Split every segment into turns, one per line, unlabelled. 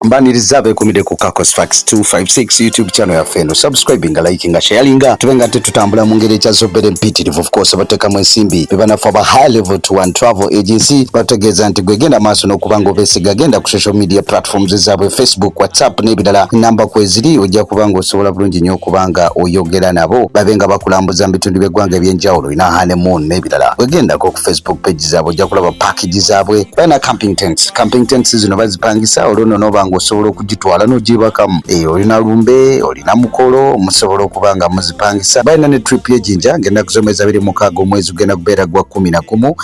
Mbaniriza abeekumidde ku Kakos Facts 256 YouTube channel yaffe eno. Subscribinga, likinga, sharinga, tube nga tetutambula mu ngeri ekyazobbera empitirivu. Of course bateekamu ensimbi be banafu aba High Level Tour and Travel Agency batutegeeza nti gwe genda maaso n'okuba nga obeesiga, genda ku social media platforms ezaabwe, Facebook, WhatsApp n'ebirala, namba kweziri, ojja kuba nga osobola bulungi nnyo okuba nga oyogera nabo babe nga bakulambuza mu bitundu by'eggwanga eby'enjawulo, olina honeymoon n'ebirala. Wegendako ku Facebook page zaabwe, ojja kulaba package zaabwe. Balina camping tents. Camping tents zino bazipangisa, olwo nno n'oba nga osobola okugitwala n'ogibakamu. Olina lumbe, olina mukolo, musobola okuba nga muzipangisa. Balina ne trip y'ejinja ng'ennaku z'omwezi 26 omwezi gugenda kubeera gwa 11.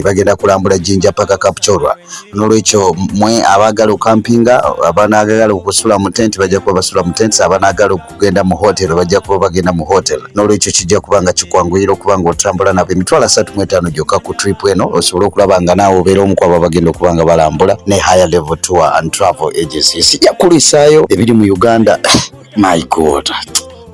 Bagenda kulambula Jinja paka Kapchorwa. N'olwekyo mwe abaagala okampinga, abanaagala okusula mu tent bajja kuba basula mu tents, abanaagala okugenda mu hotel bajja kuba bagenda mu hotel. N'olwekyo kijja kuba nga kikwanguyira okuba nga otambula nabo 350,000 gyokka ku trip eno, osobole okulaba nga naawe obeera omu ku abo abagenda okuba nga balambula ne Higher Level Tour and Travel Agency. Sijja kulwisaayo ebiri mu Uganda. My God,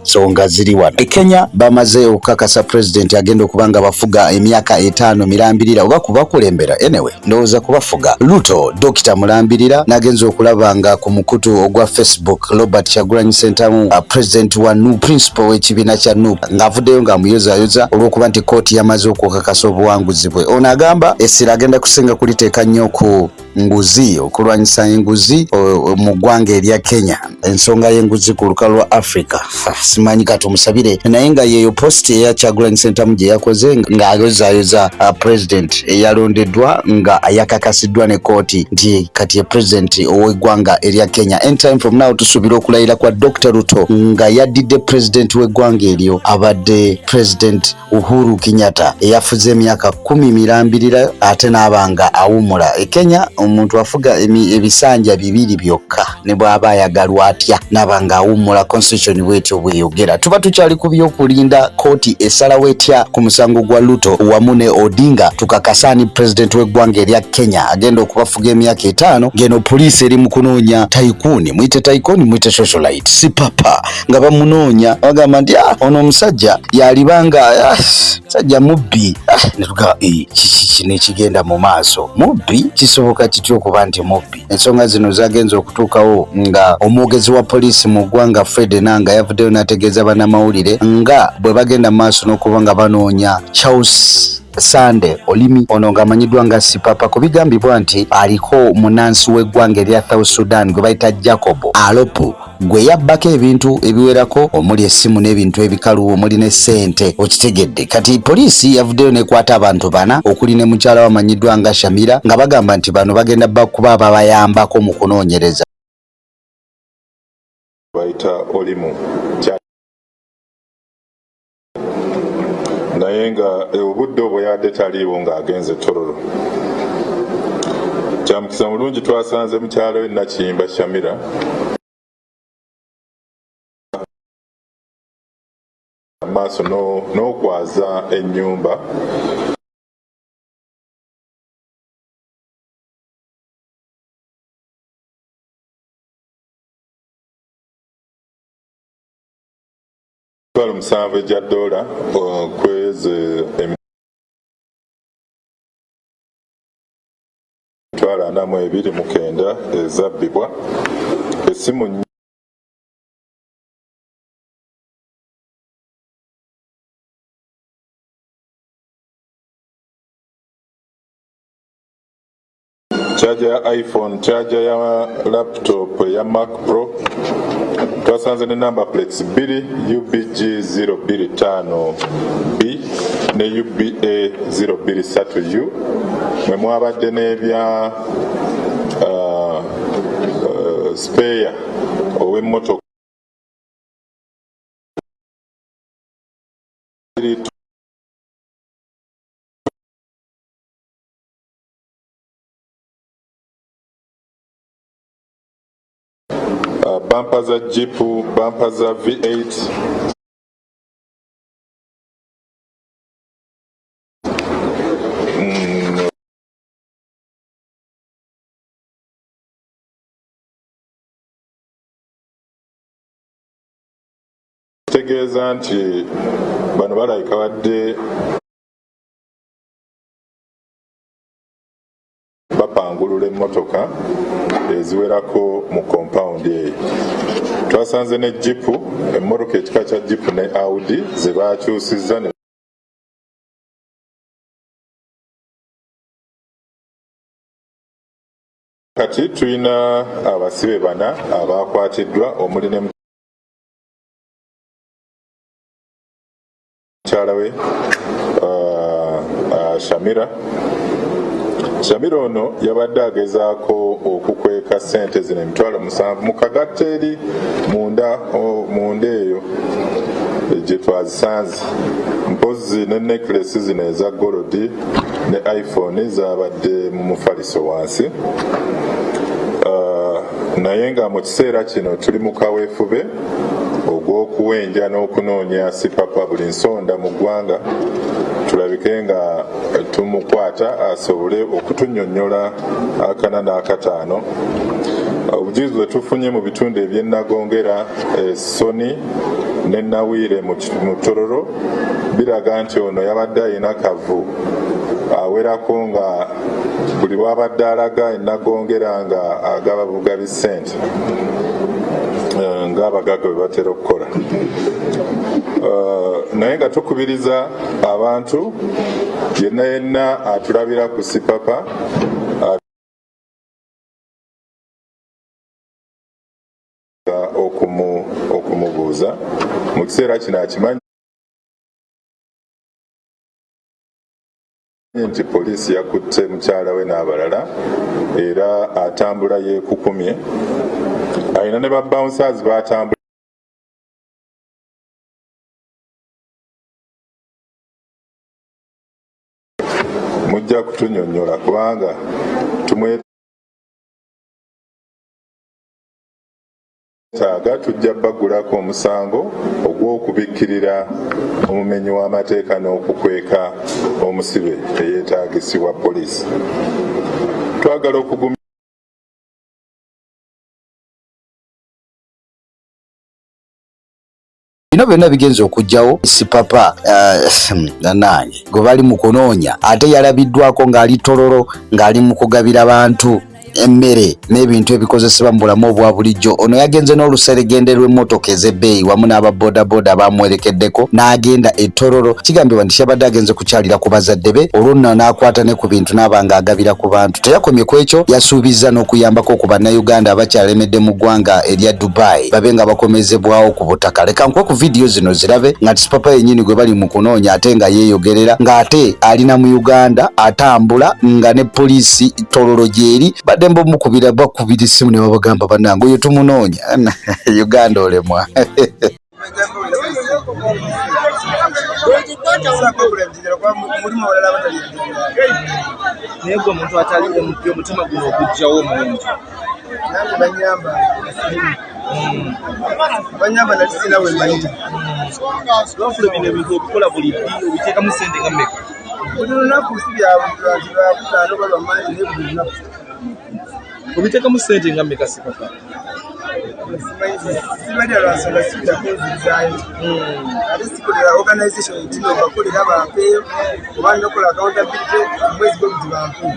nsonga ziri wano e Kenya, bamaze okukakasa president agenda okuba nga bafuga emyaka 5 mirambirira, oba kubakulembera, anyway ndowooza kubafuga. Ruto Dr Mulambirira n'agenza okulaba nga ku mukutu ogwa Facebook, Robert Kyagulanyi Ssentamu, president wa NUP, principal w'ekibiina kya NUP, ng'avuddeyo ng'amuyozayoza olw'okuba nti kooti yamaze okukakasa obuwanguzi bwe. Ono agamba essira agenda kusinga kuliteeka nnyo ku nguzi, okulwanyisa enguzi mu ggwanga erya Kenya, ensonga y'enguzi ku lukalu lwa Africa. Simanyi, katumusabire. Naye nga yeyo post eya Kyagulanyi Ssentamu gye yakoze ng'ayozayoza president eyalondeddwa nga yakakasiddwa ne kooti nti kati ye president ow'eggwanga erya Kenya. Anytime from now tusuubira okulayira kwa Dr Ruto nga yaddidde president w'eggwanga eryo abadde President Uhuru Kenyatta eyafuze emyaka 10 mirambirira ate n'aba nga awummula. E Kenya omuntu afuga ebisanja 2 byokka, ne bw'aba ayagalwa atya n'aba nga awummula, constitution bwetyo bweyogera. Tuba tukyali ku by'okulinda kooti esalawo etya ku musango gwa Ruto wamu ne Odinga, tukakasa ani president w'eggwanga erya Kenya agenda okubafuga emyaka 5. Ng'eno poliisi eri mu kunoonya tycoon, muyite tycoon, muyite socialite, Sipapa, nga bamunoonya, bagamba nti ono omusajja yalibanga musajja mubbi. Netuga kiki kino ekigenda mu maaso? Mubbi? Kisoboka kitya okuba nti mubbi? Ensonga zino zagenze okutuukawo nga omwogezi wa poliisi mu ggwanga Fred Enanga yavuddeyo n'ategeeza bannamawulire nga bwe bagenda mu maaso n'okuba nga banoonya Charles Sande Olimi, ono ng'amanyiddwa nga Sipapa, ku bigambibwa nti aliko munnansi w'eggwanga erya South Sudan gwe bayita Jacob Alopu, gwe yabbako ebintu ebiwerako omuli essimu n'ebintu ebikalu omuli ne ssente. Okitegedde? Kati poliisi yavuddeyo n'ekwata abantu bana okuli ne mukyala we amanyiddwa nga Shamira, nga bagamba nti bano bagenda kuba babayambako mu kunoonyereza.
Bayita Olimu, naye nga obudde obwo yadde taliiwo ng'agenze Tororo. Kyamukisa mulungi twasanze mukyala we Nakiyimba Shamira maaso n'okwaza ennyumba. 7,000 egya dola kwezi 429,000 ezabbibwa, essimu charger ya iPhone, charger ya laptop eya Mac Pro. Twasanze ne number plates 2, UBG 025 B ne UBA 023 U, mwe mwabadde n'ebya spare ow'emmotoka bampa za Jeep, bampa za V8. Kitegeeza nti bano balabika badde bapangulula emmotoka eziwerako mu compound eyo. Twasanze ne jjipu, emmotoka ekika kya jjipu ne Audi ze baakyusizza ne Kati tulina abasibe bana abakwatiddwa omuli ne mukyala we Shamira. Shamira ono yabadde agezaako okukweka ssente zino 700,000 mu kagatta eri munda munda eyo gye twazisanze, mpozzi ne necklace zino eza golodi ne iPhone zabadde mu mufaliso wansi. Naye nga mu kiseera kino tuli mu kaweefube ogw'okuwenja n'okunoonya Sipapa buli nsonda mu ggwanga, tulabike nga tumukwata asobole okutunnyonnyola akana n'akataano. Obujulizi bwe tufunye mu bitundu eby'e Nagongera, Soni ne Nawiire mu Tororo biraga nti ono yabadde alina kavu awerako nga buli lwabadde alaga e Nagongera nga agaba bugabi ssente ng'abagagga bwe batera okukola. Naye nga tukubiriza abantu yenna yenna atulabira ku Sipapa okumubuuza mu kiseera kino akimanyi nti poliisi yakutte mukyala we n'abalala era atambula yeekukumye, alina ne ba bouncers batambula mujja kutunyonyola kubanga tumwetaaga, tujja baggulako omusango ogw'okubikkirira omumenyi w'amateeka n'okukweka omusibe eyeetaagisibwa poliisi. Twagala okugumya
Bino byonna bigenze okujjawo Sipapa nanange gwe bali mu kunoonya, ate yalabiddwako ng'ali Tororo ng'ali mu kugabira bantu emmere n'ebintu ebikozesebwa mu bulamu obwa bulijjo. Ono yagenze n'oluseregende lw'emmotoka ez'ebbeeyi wamu n'aba bodaboda abamuwerekeddeko n'agenda e Tororo. Kigambibwa nti yabadde agenze kukyalira ku bazadde be, olwo nno n'akwata ne ku bintu n'aba ng'agabira ku bantu. Teyakomye ku ekyo, yasuubizza n'okuyambako ku Bannayuganda abakyalemedde mu ggwanga erya Dubai babe nga bakomezebwawo ku butaka. Leka nkuwe ku vidiyo zino zirabe nga Sipapa yennyini gwe bali mu kunoonya ate nga yeeyogerera ng'ate alina mu Uganda atambula nga ne poliisi Tororo gyeri, baddembe omukubira bakubira essimu ne babagamba bannange oyo tumunoonya. Uganda olemwa.
Naye gwe omuntu atali MP omutima guno ogujjawo omuntu.
Nange banyamba banyamba nali sina we mbayita.
Lwafula bino ebintu obikola buli ddi, obiteekamu ssente nga mmeka?
Buli lunaku, si bya lwaki lwakutaano oba lwa Mande, naye buli lunaku.
Obiteekamu ssente nga mmeka, Sipapa?
Sibalira lwa nsonga sijja kunzirizaayo, ate sikolera organization etino bakolera bampeeyo oba nokola accountability omwezi gwe guti bampe.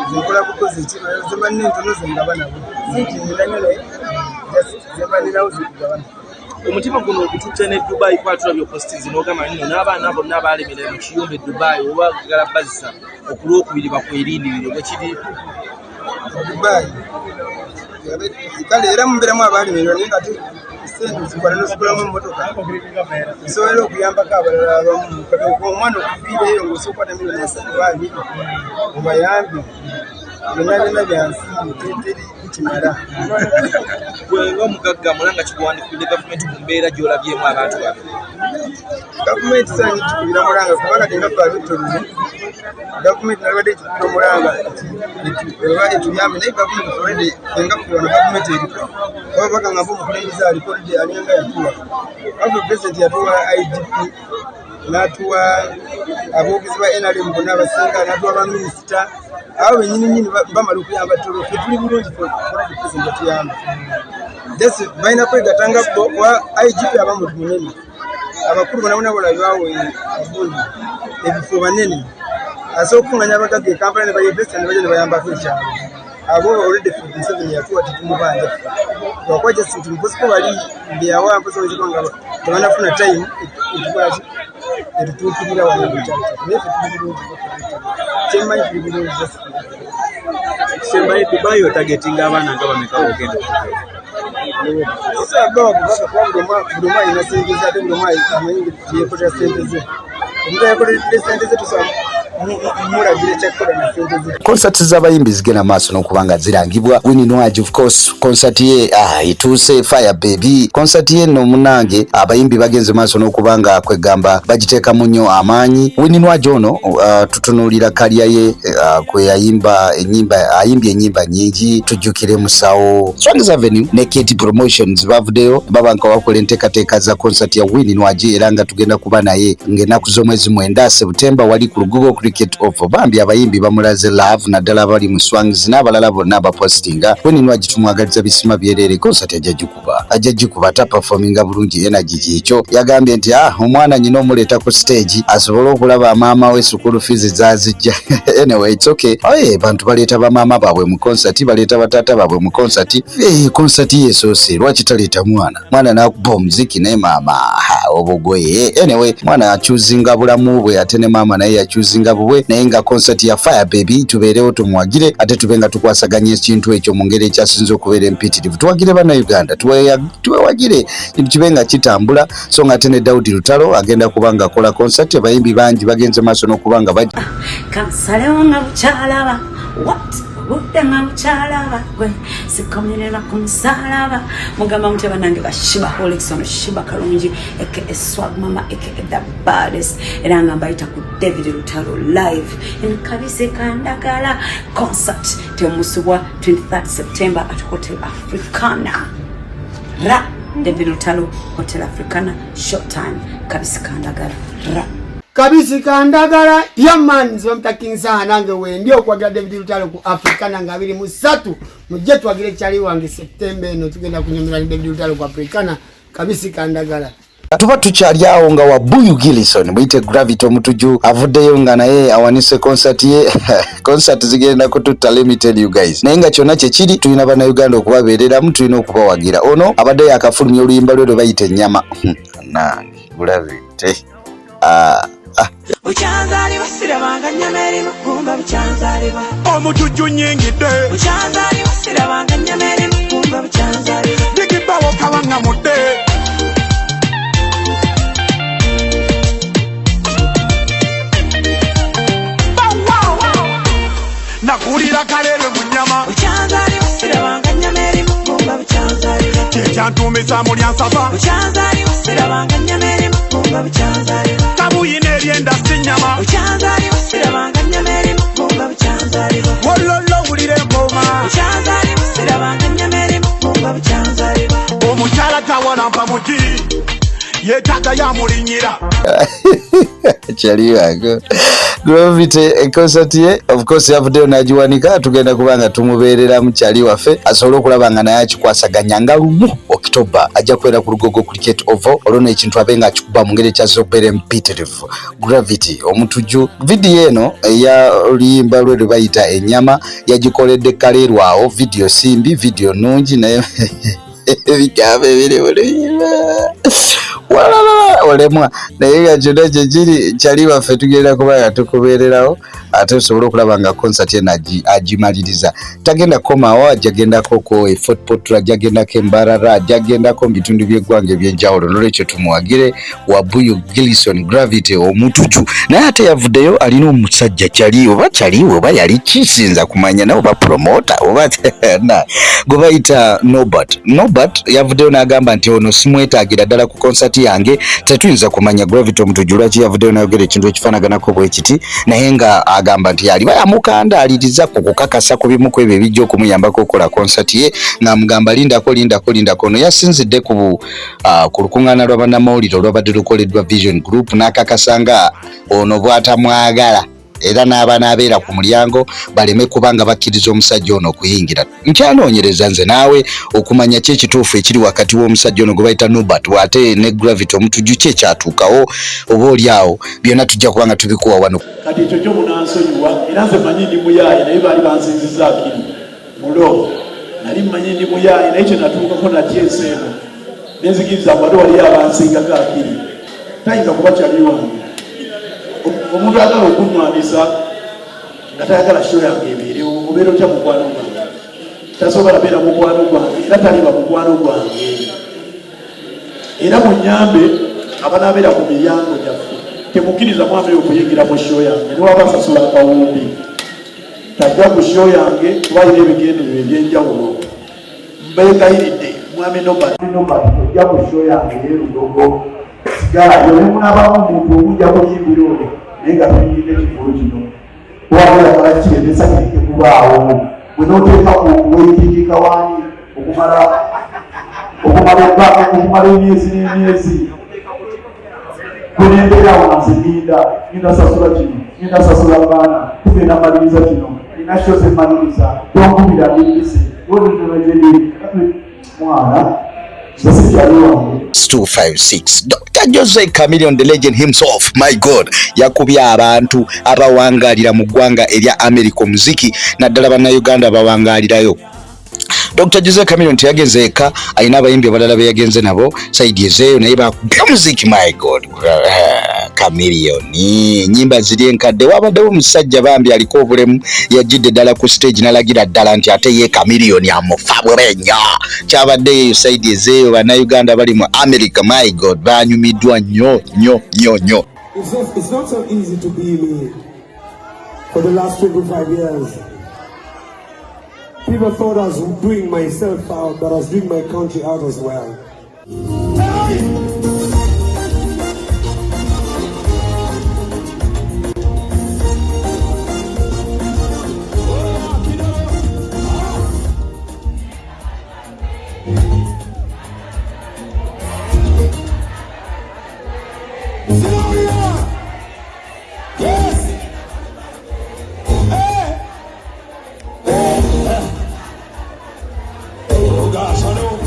Nze nkola bukozi ekino zemba nina entono zengaba nabo, sinti nina nnyo, naye just zemba ninawo zekugabana.
Omutima guno ogututte ne Dubai, kuba tulabye opostinzi n'ogamba nno n'abaana bonna abaalemera mu kiyumba e Dubai oba gala bazisa okulwokubiri bakwerindirire bwe kiri.
Dubai kale era mubeeramu abaalemererwa, naye nga sente ozikola nozigulamu emmotoka osobola okuyambako abalala abamu. Kati omwana okuviireyo ngaosobola okukwata 30,000 oba 20 obayambe, byonna byonna byansi, teri bikimala.
Gwe nga omugagga mulanga kikuwandikidde gavumenti ku mbeera gy'olabyemu abantu bano?
Gavumenti sanyi kikubira mulanga kubanga tenga fe ab'e Tororo gavumenti nalibadde ekikubira omulanga oba etuyambe, naye gavumenti already enga ffe wano gavumenti eriko oba bagamba omukulembeze aliko already alinga yatuwa afe president yatuwa IGP n'atuwa aboogezi ba NRM bonna abasinga n'atuwa baminisita abo benyini nyini bamala okuyamba Toro. Ffe tuli bulungi, already president yatuyamba. Just balina kwegatta nga bo kuba IGP aba muntu munene, abakulu bona bona bolabibawo agundi ebifo banene. Asobola okukunganya abagagga e Kampala ne bayinvesita ne bajja ne bayambako ekyalo. Abo already ffe Museveni yatuwa, tetumubanja ffe, lwakuba just nti mpoziko bali mbeyawa mpozi bayinza kuba nga tebanafuna time etukolaki etutuukirira wano mu kyalo kyaffe, naye ffe tuli bulungi. Kyemmanyi, tuli bulungi just.
Ekisembayo, Dubai otargetinga abaana nga bameka bogenda okutuuka?
Sisobola kubawa kuba buli omu alina sente ze, ate buli omu amanyi gyeyekolera sente ze. Omuntu ayekoleredde sente ze, tusobola mulagira ekyakukola na sente ze.
Concert z'abayimbi zigenda maaso n'okuba nga zirangibwa. Winnie Nwagi, of course, concert ye etuuse. Fire Baby concert ye nno munange, abayimbi bagenze maaso n'okuba nga kwegamba bagiteekamu nnyo amaanyi. Winnie Nwagi ono tutunuulira career ye kwe yayimba ennyimba, ayimbye ennyimba nnyingi, tujjukire Musawo. Swangz Avenue ne KT Promotions bavuddeyo baba nga bakola enteekateeka za concert ya Winnie Nwagi, era nga tugenda kuba naye ng'ennaku z'omwezi 9 September wali ku Lugogo Cricket Oval. Bambi abayimbi bamulaze love, naddala abali mu Swangz n'abalala bonna abapostinga. Winnie Nwagi tumwagaliza bisima byereere. Concert ajja gikuba, ajja gikuba, ate performinga bulungi, energy kyekyo. Yagambye nti omwana nyina omuleeta ku stage asobole okulaba maama we school fees zazijja. Anyway, it's okay. Oye, bantu baleeta bamaama baabwe mu concert, baleeta bataata baabwe mu concert. Concert yesoose, lwaki taleeta mwana? Mwana nakuba omuziki naye maama obugoye. Anyway, mwana achoosinga bulamu bwe, ate ne maama naye yachoosinga bubwe. Naye nga concert ya Fire Baby, tubeerewo tumuwagire, ate tube nga tukwasaganya ekintu ekyo mu ngeri ekyasinze okubeera empitirivu. Tuwagire Bannayuganda, tuwewagire kintu kibe nga kitambula. So nga ate ne Daudi Lutalo agenda kuba nga akola concert. Abayimbi bangi bagenze maaso n'okuba nga bajja.
Kansalewo nga bukyalaba what obudde nga bukyalaba gwe sikomerera ku musalaba. Mugamba mutya bannange ba Shiba Holics? Ono Shiba Kalungi aka Swag Mama aka the baddest, era nga mbayita ku David Lutalo live in Kabisi Kandagala concert, temusubwa, 23 September at Hotel Africana. Ra David Lutalo, Hotel Africana, short time, Kabisi Kandagala, ra.
Kabisi Kandagala yaman nzibamutakinsaha nange wendi okwagira David Lutalo ku Africana nga 23. Mujje twagire kyali wange. Septemba eno tugenda kunyumira ne David Lutalo ku Africana, Kabisi Kandagala.
Tuba tukyali awo nga Wabuyu Gilson muyite Gravity Omutuju avuddeyo nga naye awanise concert ye. Concert zigenda kututta, let me tell you guys. Naye nga kyonna kyekiri, tulina Bannayuganda okubabeereramu, tulina okubawagira. Ono abadde yakafulumya oluyimba lwe lwe bayita Ennyama. Nange Gravity, ah, ah.
Bukyanzaalibwa sirabanga nnyama eri mu ggumba, bukyanzaalibwa.
Omutujju nyingidde.
Bukyanzaalibwa sirabanga nnyama eri mu ggumba, bukyanzaalibwa.
Digibbawo kawaŋŋamudde. Nakulira Kaleerwe mu nnyama.
Bukyanzaalibwa sirabanga nnyama eri mu ggumba, bukyanzaalibwa.
Kyekyantuumisa mulyansava.
Bukyanzaalibwa sirabanga nnyama eri mu ggumba, bukyanzaalibwa.
Kabuyina ebyenda si nnyama.
Bukyanzaalibwa sirabanga nnyama eri mu ggumba, bukyanzaalibwa.
Wololo wulira engoma.
Bukyanzaalibwa sirabanga nnyama eri mu ggumba, bukyanzaalibwa.
Omukyala tawalampa muti, yeetaaga yamulinyira.
Kyaliwako Gravity concert ye, of course, yavuddeyo n'agiwanika. Tugenda kuba nga tumubeereramu kyali waffe asobole okulaba nga naye akikwasaganya nga 1 October ajja kubeera ku Lugogo Cricket Oval. Olwo n'ekintu abe nga akikuba mu ngeri ekyasinze okubeera empitirivu. Gravity Omutujju, vidiyo eno eya oluyimba lwe lwe bayita Ennyama yagikoledde Kaleerwawo. Vidiyo simbi, vidiyo nnungi, naye ebigambo ebiri mu luyimba walalala olemwa. Naye nga kyonna kyekiri, kyali waffe tugenda kuba nga tukubeererawo, ate tusobole okulaba nga concert eno agimaliriza. Tagenda kukomawo, ajja gendako ko e Fort Portal, ajja gendako Embarara, ajja gendako mu bitundu by'eggwanga ebyenjawulo. Nolwekyo tumuwagire Wabuyu Gilson Gravity Omutuju. Naye ate yavuddeyo alina omusajja kyali oba kyaliwe oba yali kisinza kumanya naye oba promoter oba na gwe bayita Nobert. Nobert yavuddeyo n'agamba nti ono simwetaagira ddala ku concert yange. Tetuyinza kumanya Gravity Omutuju lwaki yavuddeyo n'ayogera ekintu ekifaanaganako bwe kiti, naye nga agamba nti yaliba yamukandaaliriza ku kukakasa ku bimu ku ebyo ebijja okumuyambako okukola concert ye, ng'amugamba lindako, lindako, lindako. Ono yasinzidde ku lukuŋŋaana lwa bannamawulire olwabadde lukoleddwa Vision Group, n'akakasa nga ono bw'atamwagala. Era n'abanaabeera ku mulyango baleme kuba nga bakkiriza omusajja ono okuyingira. Nkyanoonyereza nze naawe okumanya ki ekituufu ekiri wakati w'omusajja ono gwe bayita Nobert ate ne Gravity Omutujju, ki ekyatuukawo oba oli awo, byonna tujja kuba nga tubikuwa wano.
Kati ekyo kyo munansonyiwa, era nze manyi ndi muyaaye, naye baali bansinziza akiri mulo. Nali mmanyi ndi muyaaye, naye kye natuukako natya ensi eno nenzikiriza mbu ate waliyo abansingako akiri. Tayinza kuba kyali wange omuntu ayagala okunnwanisa nga tayagala show yange ebeerewo. Obeera otya mukwano gwange? Tasobola beera mukwano gwange era taliba mukwano gwange. Era munyambe abanaabeera ku miryango gyaffe, temukkiriza mwami oyo okuyingira mu show yange. Newaba asasula akawumbi, tajja ku show yange kuba alina ebigendererwa ebyenjawulo. Mbeegayiridde, mwami Nobert, ojja ku show yange ey'erugogo, sigalayo. Ne munabamu omuntu omujja kuyimbira oyo, naye nga toyingidde kivulu kino. Wabula kiremesa kireke kubaawo bwe n'oteeka ku waiting kawaani okumala emyezi n'emyezi. Bwe nembeera wansi ninda sasula kino, ninda sasula baana, tugenda maliriza kino, nina show zemaliriza, tonkubira, ndi busy mwana, nze sikyali wange.
256 Dr. Jose Chameleone, the legend himself, my God, yakubye abantu abawangalira mu ggwanga erya America omuziki, naddala bannayuganda abawangalirayo. Dr. Jose Chameleone teyagenze eka, alina abayimbi abalala be yagenze nabo side ezeeyo, naye bakubye omuziki. My God, Chameleone, nyimba ziri enkadde. Wabaddewo omusajja bambi aliko obulemu, yajjidde ddala ku stage n'alagira ddala nti ate ye Chameleone amufa bube nnyo. Kyabadde eyo side ezeeyo, bannayuganda bali mu America, my God, banyumiddwa nnyo nnyo nnyo nnyo.
It's not so easy to be me for the last 25 years. People thought I was doing myself out, but I was doing my country out as well.
Yes! Hey! Hey! Oh gosh, I know.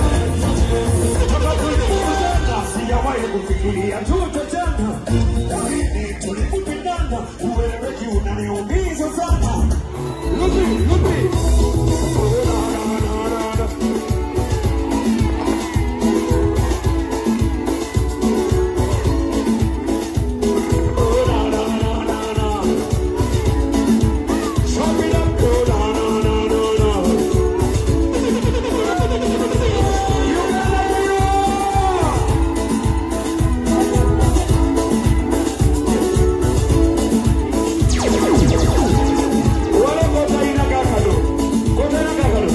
Sijawahi kufikiria tutachana, lakini tulipopendana ueleweki unaniumiza sana. Lupi, lupi. Oh, na, na, na, na, na. Oh, na, na, na, na, na. Chop it up, oh, na, na, na, na, na. Uganda, yeah! Wale kotalina kakano. Kotalina kakano.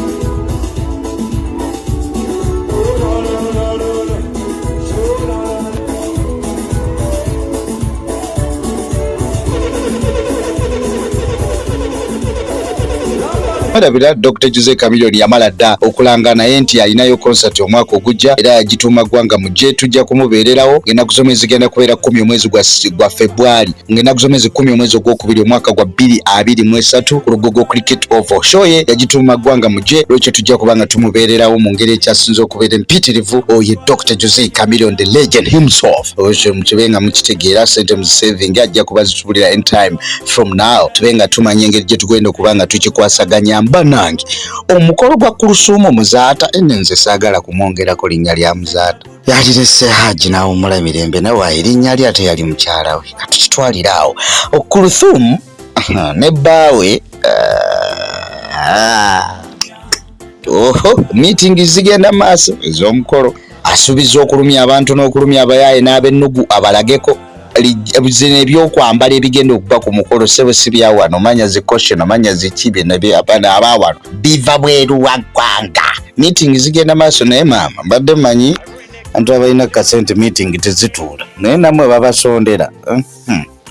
Oh, no, no, no, no, no. Oh, no, no.
Mwerabira Dr. Jose Chameleone yamala dda okulanga naye nti alinayo concert omwaka ogujja, era yagituuma Ggwanga Mujje. Tujja kumubeererawo ng'ennaku z'omwezi zigenda kubeera 10 omwezi gwa February, ng'ennaku z'omwezi 10 omwezi ogwokubiri omwaka gwa 2023 ku Lugogo Cricket Oval. Show ye yagituuma Ggwanga Mujje, lwekyo tujja kuba nga tumubeererawo mu ngeri ekyasinze okubeera empitirivu. Oyo Dr. Jose Chameleone, the legend himself. Ekyo mukibe nga mukitegeera, sente muzisaving, ajja kuba zitubulira in time from now, tube nga tumanya engeri gye tugenda okuba nga tukikwasaganya. Mbanange, omukolo gwa Kulusuumu Muzaata, enne nze saagala kumwongerako linnya lya Muzaata, yalirese Haji n'awummula mirembe, nawe erinnya lye ate yali mukyala we, katukitwalire awo. Okuluthumu ne bbaawe, oho, meeting zigenda maaso ez'omukolo. Asuubiza okulumya abantu n'okulumya abayaaye n'ab'ennugu, abalageko zino ebyokwambala ebigenda okuba ku mukolo. Sebo, si bya wano, manya zikosheno, manya ziki, byonna abaana abawano biva bweru wa ggwanga. Meeting zigenda maaso, naye maama, mbadde mmanyi antu abalina kasente meeting tezituula, naye nammwe babasondera.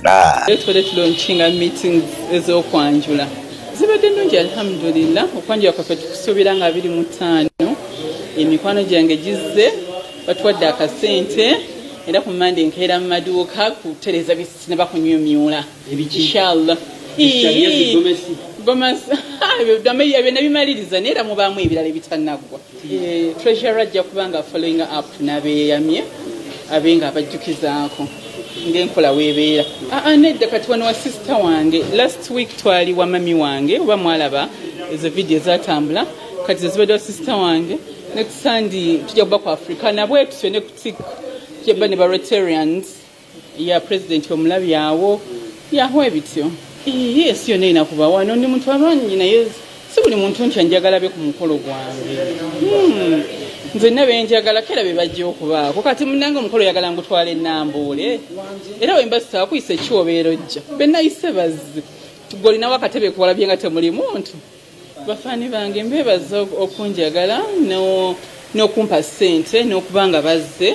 Ah.
Leero tubadde tulaunchinga meetings ez'okwanjula, zibadde nnungi, alhamdulillah. Okwanjula kwaffe tukusuubira nga 25. Emikwano gyange gizze, batuwadde akasente, era ku Mande nkeera mu maduuka kutereeza bisinaba kunywemyula, inshallah. Gomasi, ebyo nabimaliriza, naye era mubaamu ebirala ebitanaggwa. Treasurer ajja kuba nga following up n'abeeyamye, abe nga abajjukizaako ng'enkola weebeera. Aa, nedda, kati wano wa sister wange. Last week twali wa mami wange, oba mwalaba ezo video ezatambula. Kati zezibadde wa sister wange. Next Sunday tujja kuba ku Africa nabwe tutyo ne ku tik tujja kuba ne ba Rotarians ya president omulabi awo yaho ebityo. Yes, yonna erina kuba wano. Ndi muntu abangi, naye si buli muntu nti anjagala be ku mukolo gwange. Nze nna benjagala kera be bajja okubaako. Kati munange omukolo oyagala ngutwala enambuule, era wemba sitaakuyisa ekyobeera ojja benayise bazze gwe olinawo akatebe kuwalabye nga temuli muntu. Bafaani bange mbeebaza okunjagala n'okumpa ssente n'okuba nga bazze,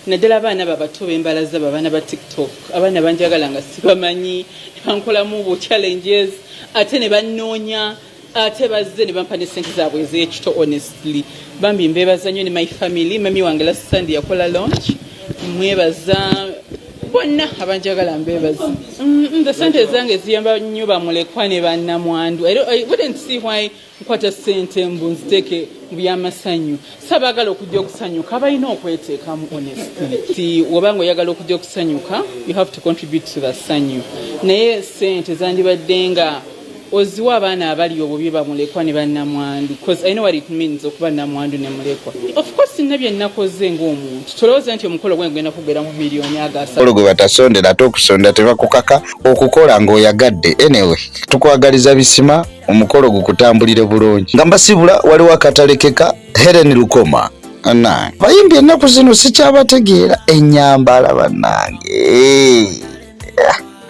naddala abaana babato bembalaza, babaana ba TikTok. Abaana banjagala nga sibamanyi, nebankolamu bu challenges, ate ne bannoonya, ate bazze ne bampa ne ssente zaabwe ez'ekito. Honestly, bambi mbeebaza nnyo. Ne my family, mami wange last Sunday yakola launch, mwebaza. Bonna abanjagala mbeebaza. Nze sente ezange ziyamba nnyo bamulekwa ne bannamwandu. I wouldn't see why nkwata ssente mbu nziteeke mu byamasanyu. Sabaagala okujja okusanyuka balina okweteekamu. Honestly, ti wobanga oyagala okujja okusanyuka, you have to contribute to the sanyu, naye sente zandibadde nga oziwa abaana abali obubi, bamulekwa ne bannamwandu, because I know what it means okuba namwandu ne mulekwa. Of course nina bye nakoze ng'omuntu. Tolowooza nti omukolo gwe genda kugera mu miliyoni agasa.
Omukolo gwe batasondera, ate okusonda tebakukaka okukola ng'oyagadde. Anyway, tukwagaliza bisima, omukolo gukutambulire bulungi. Nga mbasibula, waliwo akatalekeka Helen Lukoma. Bannange, bayimbi ennaku zino sikyabategeera ennyambala. Bannange,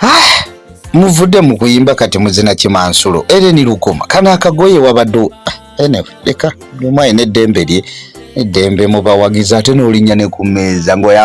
ah, muvudde mu kuyimba, kati muzina kimansulo. Helen Lukoma kano akagoye wabadde. Anyway, leka buli omu alina eddembe lye, eddembe mubawagiza, ate n'olinnya ne ku mmeeza ng'oyamba.